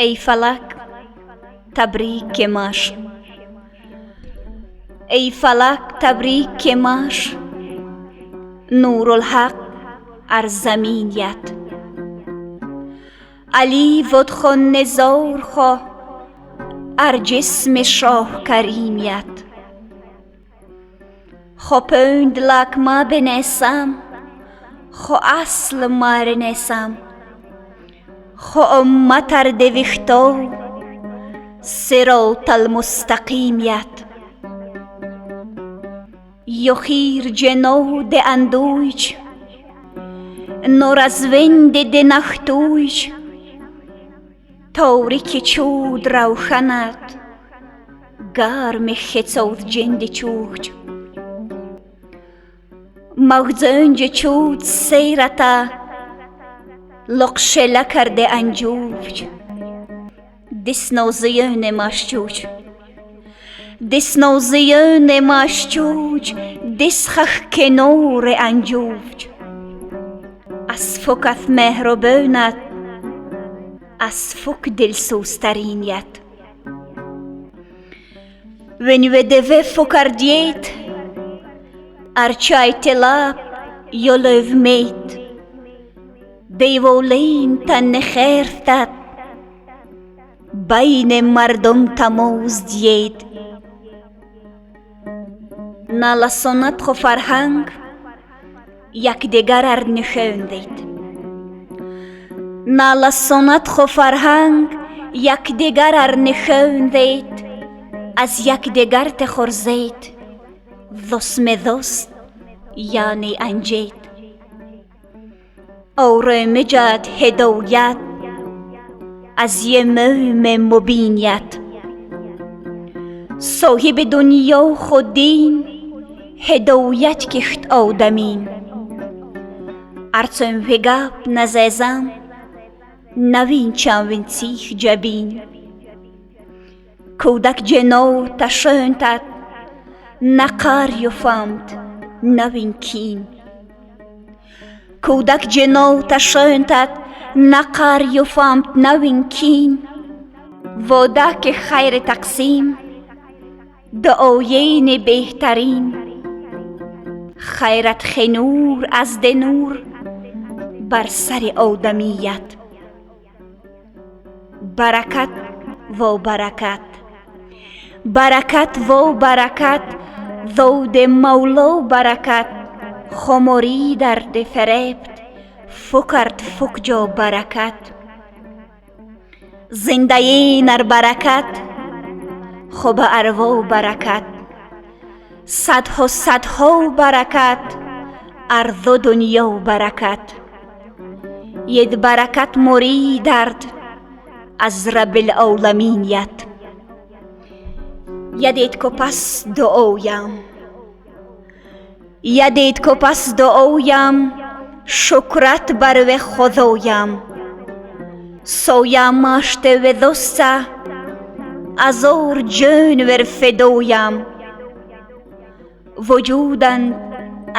Эй фалак, табрик кемаш. Эй фалак, табрик кемаш. Нурулҳақ ар замин ят. Алӣ вуд хон низор хо ар ҷисми шоҳ карим ят. Хо пӯнд лак ма бинесам, хо асл маринесам. Хо уммат ар девихто сироталмустақим ят. Ёхир ҷено де андуйч, норазвенде де нахтуйч, торики чуд равшанат, гарми хецоз ҷинди чӯч. Мағзӯнҷи чуд сейрата лоқшела карде анҷувч. Диснозиёне машчуч. Диснозиёне машчуч, дисхах кеноре анҷувч. Аз фукат меҳрубонат, аз фук дилсӯзтарин ят. Венведеве фукардиет, арчайтелап ёловмейт. Деволейн таннехерфтат, байни мардум тамоз диед. Наласонат хо фарҳанг якдигарар нишондед. Наласонат хо фарҳанг якдигарар нишондед. Аз якдигар техорзед, досмедост яъне анҷед. Оромиҷат ҳидоят аз емӯме мубин ят. Соҳиби дунё ху дин ҳидоят кишт одамин. Арцӯнве гап назезам, навин чанвин сих ҷабин. Кӯдак ҷено ташӯнтад, нақар юфамт навин кин. Кӯдак ҷино ташӯнтад, нақар юфамт навин кин. Водаки хайри тақсим, дуоени беҳтарин. Хайрат хенур аз денур бар сари одамият. Баракат во баракат. Баракат во баракат, зоде мавло баракат. Хоморӣ дарди фиребт, фукард фукҷо баракат. Зиндаин ар баракат, хуба арво баракат. Садҳо садҳо баракат, арзу дунё баракат. Ед баракат муридард аз раббилоламин ят. Ядед ку пас дуоям. Ядед ку пас дуоям, шукрат барве худоям. Соя маште ведоста, азор ҷонвер фидоям. Вуҷуданд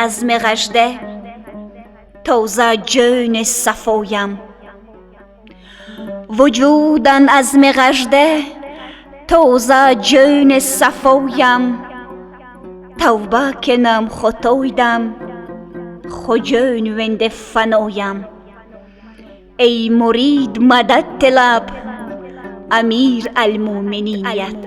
аз меғажде, тоза ҷони сафоям. Вуҷудан аз меғажде, тоза ҷони сафоям. Тавба кунам хутойдам, хуҷон венде фаноям. Эй мурид мадад талаб, амир алмӯъминин ят.